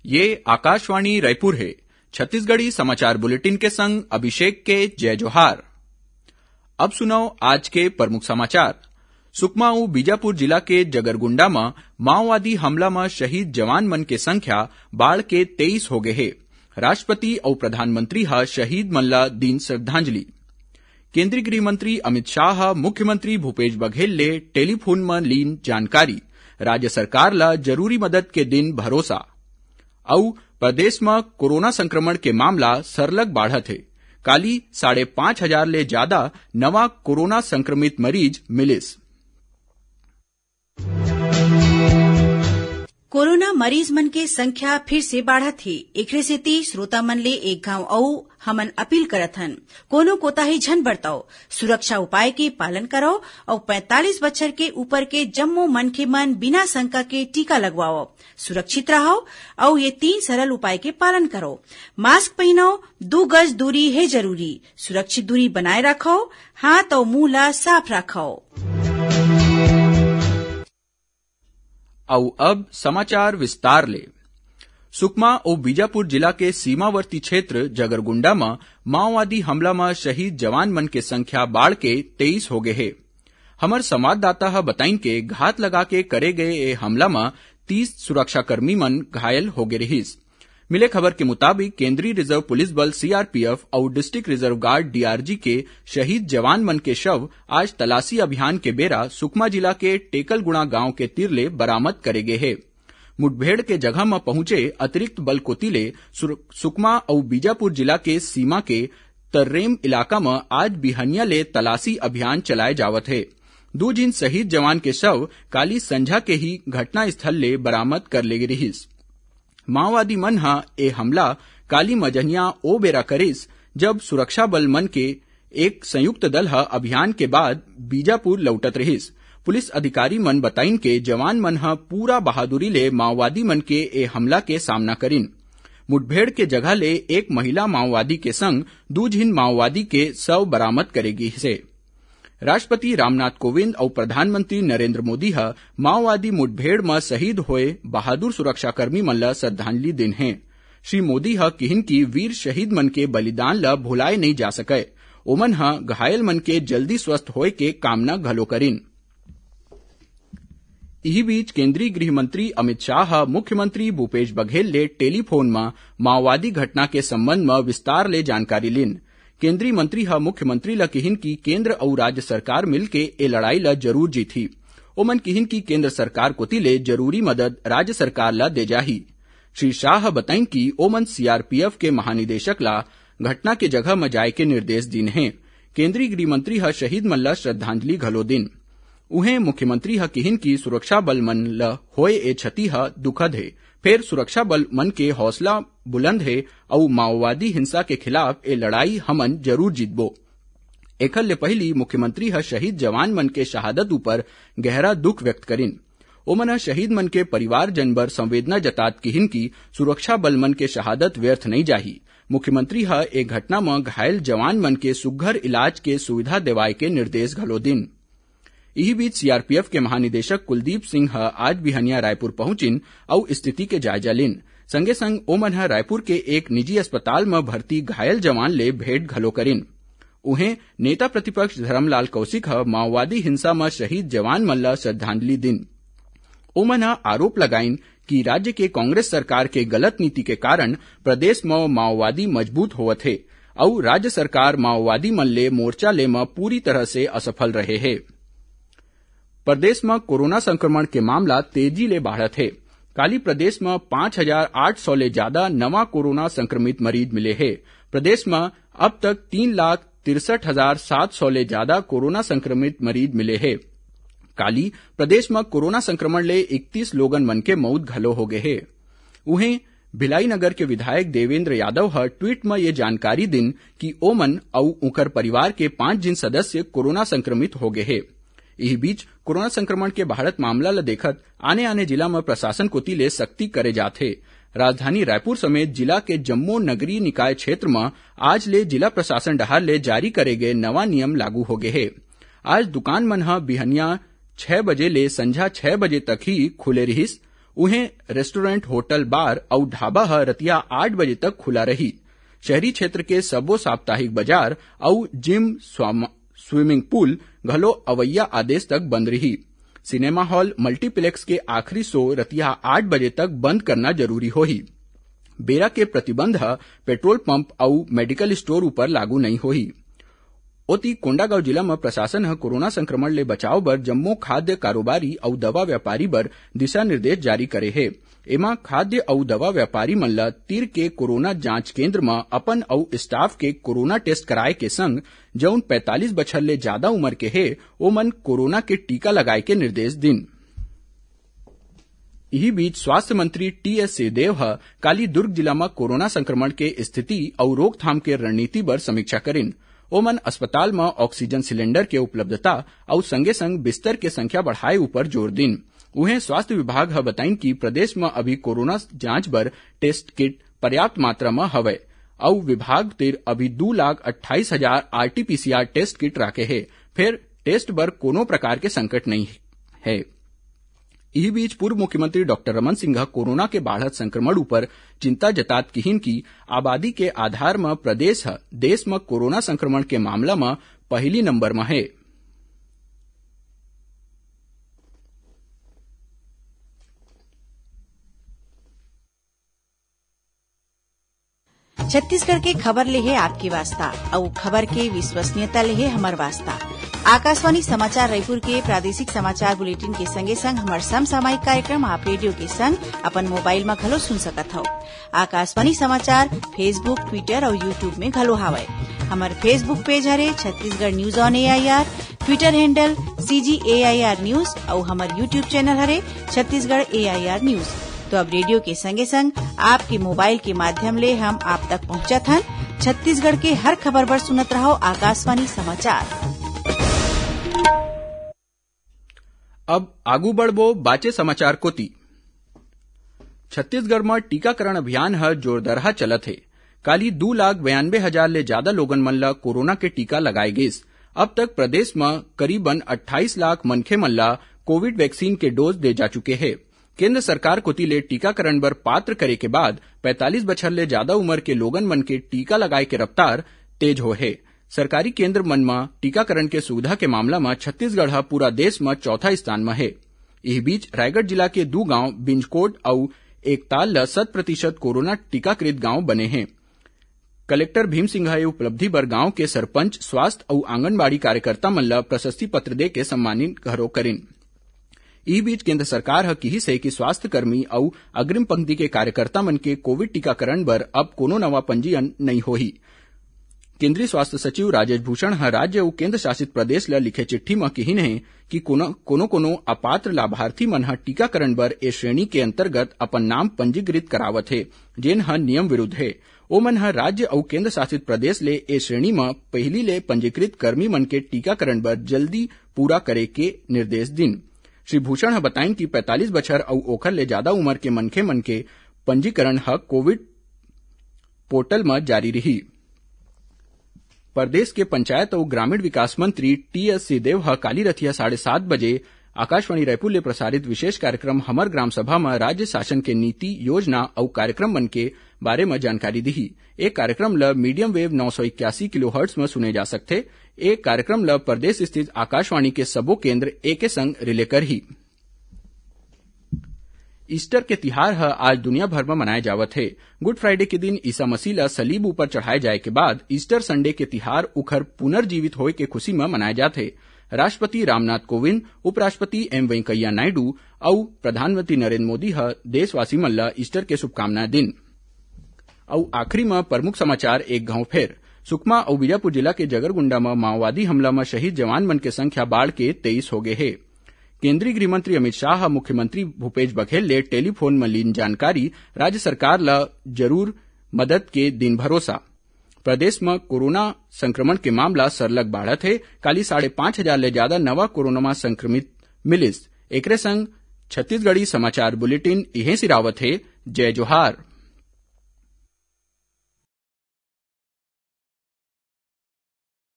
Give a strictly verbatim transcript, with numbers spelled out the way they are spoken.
ये आकाशवाणी रायपुर हे। छत्तीसगढ़ी समाचार बुलेटिन के संग अभिषेक के जय जोहार। अब सुनव आज के प्रमुख समाचार। सुकमा अउ बीजापुर जिला के जगरगुंडा म माओवादी हमला म शहीद जवान मन के संख्या बाढ़ के तेईस हो गे हे। राष्ट्रपति अउ प्रधानमंत्री ह शहीद मन ल दीन श्रद्धांजलि। केंद्रीय गृह मंत्री अमित शाह ह मुख्यमंत्री भूपेश बघेल ले टेलीफोन म लीन जानकारी। राज्य सरकार ल जरूरी मदद के दिन भरोसा। अउ प्रदेश म कोरोना संक्रमण के मामला सरलग बाढ़त हे। काली साढ़े पाँच हजार ले जादा नवा कोरोना संक्रमित मरीज मिलिस। कोरोना मरीज मन के संख्या फिर से बाढ़त हे। एकरे सेती श्रोता मन ले एक घांव अउ हमन अपील करत हन, कोनो कोताही झन बरतव, सुरक्षा उपाय के पालन करव अउ पैंतालीस बछर के ऊपर के जम्मो मनखे मन बिना शंका के टीका लगवावव। सुरक्षित रहव अउ ये तीन सरल उपाय के पालन करव। मास्क पहिनव, दू गज दूरी हे जरूरी, सुरक्षित दूरी बनाए राखव, हाथ अउ मुंह ला साफ राखव। अउ अब समाचार विस्तार ले। सुकमा अउ बीजापुर जिला के सीमावर्ती क्षेत्र जगरगुंडा म माओवादी हमला म शहीद जवान मन के संख्या बाढ़ के तेईस हो गे हे। हमर संवाददाता ह बताइन के घात लगा के करे गए ए हमला म तीस सुरक्षाकर्मी मन घायल हो गे रिहिस। मिले खबर के मुताबिक केंद्रीय रिजर्व पुलिस बल सीआरपीएफ अउ डिस्ट्रिक्ट रिजर्व गार्ड डीआरजी के शहीद जवान मन के शव आज तलाशी अभियान के बेरा सुकमा जिला के टेकलगुणा गांव के तीर ले बरामद करे गे हे। मुठभेड़ के जगह म पहुंचे अतिरिक्त बल कोति ले सुर-, सुकमा अउ बीजापुर जिला के सीमा के तर्रेम इलाका म आज बिहनिया ले तलाशी अभियान चलाए जावत हे। दू झिन शहीद जवान के शव काली संझा के ही घटनास्थल ले बरामद कर ले गे रिहिस। माओवादी मन ह ए हमला काली मजनिया ओ बेरा करिस, जब सुरक्षा बल मन के एक संयुक्त दल ह अभियान के बाद बीजापुर लौटत रिहिस। पुलिस अधिकारी मन बताइन के जवान मन ह पूरा बहादुरी ले माओवादी मन के ए हमला के सामना करिन। मुठभेड़ के जगह ले एक महिला माओवादी के संग दू झिन माओवादी के शव बरामद करे गिस हे। राष्ट्रपति रामनाथ कोविंद अउ प्रधानमंत्री नरेंद्र मोदी ह माओवादी मुठभेड़ म शहीद होए बहादुर सुरक्षाकर्मी मन ल श्रद्धांजलि दिन हे। श्री मोदी ह किहिन कि वीर शहीद मन के बलिदान ल भुलाए नइ जा सकय। ओमन ह घायल मन के जल्दी स्वस्थ होए के कामना घलो करिन। इही बीच केंद्रीय गृह मंत्री अमित शाह ह मुख्यमंत्री भूपेश बघेल ले टेलीफोन म माओवादी घटना के संबंध म विस्तार ले जानकारी लीन। केंद्रीय मंत्री ह मुख्यमंत्री ल किहिन कि केंद्र अउ राज्य सरकार मिलके ए लड़ाई ल जरूर जीतही। ओमन किहिन कि केंद्र सरकार कोति ले जरूरी मदद राज्य सरकार ल दे जाही। श्री शाह ह बताइन कि ओमन सीआरपीएफ के महानिदेशक ला घटना के जगह म जाए के निर्देश दीन हे। केंद्रीय गृह मंत्री ह शहीद मन ला श्रद्धांजलि घलो दीन। उहें, मुख्यमंत्री ह किहिन कि सुरक्षा बल मन ल होए ए क्षति ह दुखद हे, फेर सुरक्षा बल मन के हौसला बुलंद हे अउ माओवादी हिंसा के खिलाफ ए लड़ाई हमन जरूर जीतबो। एखर ले पहिली मुख्यमंत्री ह शहीद जवान मन के शहादत ऊपर गहरा दुख व्यक्त करिन। ओमन ह शहीद मन के परिवारजन बर संवेदना जतात किहिन कि सुरक्षा बल मन के शहादत व्यर्थ नइ जाही। मुख्यमंत्री ह ए घटना म घायल जवान मन के सुग्घर इलाज के सुविधा देवाय के निर्देश घलो दिन। इही बीच सीआरपीएफ के महानिदेशक कुलदीप सिंह ह आज बिहनिया रायपुर पहुंचिन अउ स्थिति के जायजा लीन। संगे संग ओमन ह रायपुर के एक निजी अस्पताल म भर्ती घायल जवान ले भेंट घलो करिन। उहें, नेता प्रतिपक्ष धरमलाल कौशिक ह माओवादी हिंसा म शहीद जवान मन ल श्रद्धांजलि दिन। ओमन ह आरोप लगाइन कि राज्य के कांग्रेस सरकार के गलत नीति के कारण प्रदेश म माओवादी मजबूत होवत हे अउ राज्य सरकार माओवादी मन ले मोर्चा ले म पूरी तरह से असफल रहे हे। प्रदेश म कोरोना संक्रमण के मामला तेजी ले बाढ़त हे। काली प्रदेश म पाँच हजार आठ सौ ले जादा नवा कोरोना संक्रमित मरीज मिले हे। प्रदेश म अब तक तीन लाख तिरसठ हजार सात सौ ले जादा कोरोना संक्रमित मरीज मिले हे। काली प्रदेश म कोरोना संक्रमण ले इकतीस लोगन मन के मउत घलो हो गे हे। उहें, भिलाई नगर के विधायक देवेंद्र यादव ह ट्वीट म ये जानकारी दिन कि ओमन अउ उंकर परिवार के पांच झिन सदस्य कोरोना संक्रमित हो गे हे। इही बीच, कोरोना संक्रमण के बाढ़त मामला ल देखत आने-आने जिला म प्रशासन कोति ले सख्ती करे जात हे। राजधानी रायपुर समेत जिला के जम्मो नगरीय निकाय क्षेत्र म आज ले जिला प्रशासन डहार ले जारी करे गे नवा नियम लागू हो गे हे। आज दुकान मन ह बिहनिया छह बजे ले संझा छह बजे तक ही खुले रिहिस। उहें रेस्टोरेंट, होटल, बार अउ ढाबा ह रतिहा आठ बजे तक खुला रही। शहरी क्षेत्र के सबो साप्ताहिक बाजार अउ जिम, स्वाम-, स्विमिंग पूल घलो अवइया आदेश तक बंद रही। सिनेमा हॉल, मल्टीप्लेक्स के आखिरी शो रतिहा आठ बजे तक बंद करना जरूरी होही। बेरा के प्रतिबंध ह पेट्रोल पंप अउ मेडिकल स्टोर ऊपर लागू नइ होही। ओती कोंडागांव जिला म प्रशासन ह कोरोना संक्रमण ले बचाव बर जम्मो खाद्य कारोबारी अउ दवा व्यापारी बर दिशा निर्देश जारी करे हे। एमा खाद्य अउ दवा व्यापारी मन ल तीर के कोरोना जांच केंद्र म अपन अउ स्टाफ के कोरोना टेस्ट कराए के संग जउन पैंतालीस बछर ले जादा उमर के हे, ओमन कोरोना के टीका लगाए के निर्देश दिन। इही बीच स्वास्थ्य मंत्री टीएस सिंहदेव ह काली दुर्ग जिला म कोरोना संक्रमण के स्थिति अउ रोकथाम के रणनीति बर समीक्षा करिन। ओमन अस्पताल म ऑक्सीजन सिलेंडर के उपलब्धता अउ संगे संग बिस्तर के संख्या बढ़ाए ऊपर जोर दिन। उहें स्वास्थ्य विभाग ह बताइन कि प्रदेश म अभी कोरोना जांच बर टेस्ट किट पर्याप्त मात्रा म हवय अउ विभाग तीर अभी दू लाख अट्ठाईस हजार आरटीपीसीआर टेस्ट किट राखे हे, फेर टेस्ट बर कोनो प्रकार के संकट नइ हे। इही बीच पूर्व मुख्यमंत्री डॉक्टर रमन सिंह ह कोरोना के बाढ़त संक्रमण ऊपर चिंता जतात किहिन कि आबादी के आधार म प्रदेश ह देश म कोरोना संक्रमण के मामला म पहिली नंबर म हे। छत्तीसगढ़ के खबर ले हे आपके वास्ता, अउ खबर के विश्वसनीयता ले हे हमर वास्ता। आकाशवाणी समाचार रायपुर के प्रादेशिक समाचार बुलेटिन के संगे संग हमर समसामयिक कार्यक्रम आप रेडियो के संग अपन मोबाइल म घलो सुन सकत हव। आकाशवाणी समाचार Facebook, Twitter अउ YouTube में घलो हावय। हमर Facebook पेज हरे Chhattisgarh news on AIR, Twitter handle CG AIR news अउ हमर YouTube चैनल हरे छत्तीसगढ़ एआईआर न्यूज। तो अब रेडियो के संगे संग आपके मोबाइल के माध्यम ले हम आप तक पहुंचत हन। छत्तीसगढ़ के हर खबर बर सुनत रहो आकाशवाणी समाचार। अब आगू बढ़बो बाचे समाचार कोती। छत्तीसगढ़ म टीकाकरण अभियान ह जोरदरहा चलत हे। काली दू लाख बयानबे हजार ले जादा लोगन मन ल कोरोना के टीका लगाए गिस। अब तक प्रदेश म करीबन अट्ठाईस लाख मनखे मन ल कोविड वैक्सीन के डोज दे जा चुके हे। केंद्र सरकार कोति ले टीकाकरण बर पात्र करे के बाद पैंतालीस बछर ले जादा उमर के लोगन मन के टीका लगाए के रफ्तार तेज होए हे। सरकारी केंद्र मन म टीकाकरण के सुविधा के मामला म छत्तीसगढ़ ह पूरा देश म चौथा स्थान म हे। इही बीच रायगढ़ जिला के दू गांव बिंजकोट अउ एकताल ल शत प्रतिशत कोरोना टीकाकृत गांव बने हे। कलेक्टर भीम सिंह ह ए उपलब्धि बर गांव के सरपंच, स्वास्थ्य अउ आंगनबाड़ी कार्यकर्ता मन ल प्रशस्ति पत्र दे के सम्मानित घलो करिन। इही बीच केंद्र सरकार ह किहिस हे कि स्वास्थ्य कर्मी अउ अग्रिम पंक्ति के कार्यकर्ता मन के कोविड टीकाकरण बर अब कोनो नवा पंजीयन नइ होही। केंद्रीय स्वास्थ्य सचिव राजेश भूषण ह राज्य अउ केंद्र शासित प्रदेश ल लिखे चिट्ठी म किहिन हे कि कोनो कोनो कोनो अपात्र लाभार्थी मन ह टीकाकरण बर ए श्रेणी के अंतर्गत अपन नाम पंजीकृत करावत हे, जेन ह नियम विरुद्ध हे। ओमन ह राज्य अउ केंद्र शासित प्रदेश ले ए श्रेणी म पहिली ले पंजीकृत कर्मी मन के टीकाकरण बर जल्दी पूरा करे के निर्देश दिन। श्री भूषण ह बताइन कि पैंतालीस बछर अउ ओखर ले जादा उमर के मनखे मन के पंजीकरण ह कोविड पोर्टल म जारी रही। प्रदेश के पंचायत अउ ग्रामीण विकास मंत्री टीएस सिंहदेव ह काली रतिहा साढ़े सात बजे आकाशवाणी रायपुर ले प्रसारित विशेष कार्यक्रम हमर ग्राम सभा म राज्य शासन के नीति, योजना अउ कार्यक्रम मन के बारे म जानकारी दिही। ए कार्यक्रम ल मीडियम वेव नौ सौ इक्यासी किलोहर्ट्ज म सुने जा सकथे। ए कार्यक्रम ल प्रदेश स्थित आकाशवाणी के सबो केंद्र एके संग रिले करही। ईस्टर के तिहार ह आज दुनिया भर म मनाए जावत हे। गुड फ्राइडे के दिन ईसा मसीह ल सलीब ऊपर चढ़ाए जाए के बाद ईस्टर संडे के तिहार उखर पुनर्जीवित होए के खुशी म मनाए जात हे। राष्ट्रपति रामनाथ कोविंद, उपराष्ट्रपति एम वेंकैया नायडू अउ प्रधानमंत्री नरेंद्र मोदी ह देशवासी मन ल ईस्टर के शुभकामना दिन। अउ आखिरी म प्रमुख समाचार एक घांव फेर। सुकमा अउ बीजापुर जिला के जगरगुंडा म माओवादी हमला म शहीद जवान मन के संख्या बाढ़ के तेईस हो गे हे। केंद्रीय गृह मंत्री अमित शाह ह मुख्यमंत्री भूपेश बघेल ले टेलीफोन म लीन जानकारी, राज्य सरकार ल जरूर मदद के दिन भरोसा। प्रदेश म कोरोना संक्रमण के मामला सरलग बाढ़त हे। काली साढ़े पांच हजार ले जादा नवा कोरोना म संक्रमित मिलिस। एकरे संग छत्तीसगढ़ी समाचार बुलेटिन इहें सिरावत हे। जय जोहार।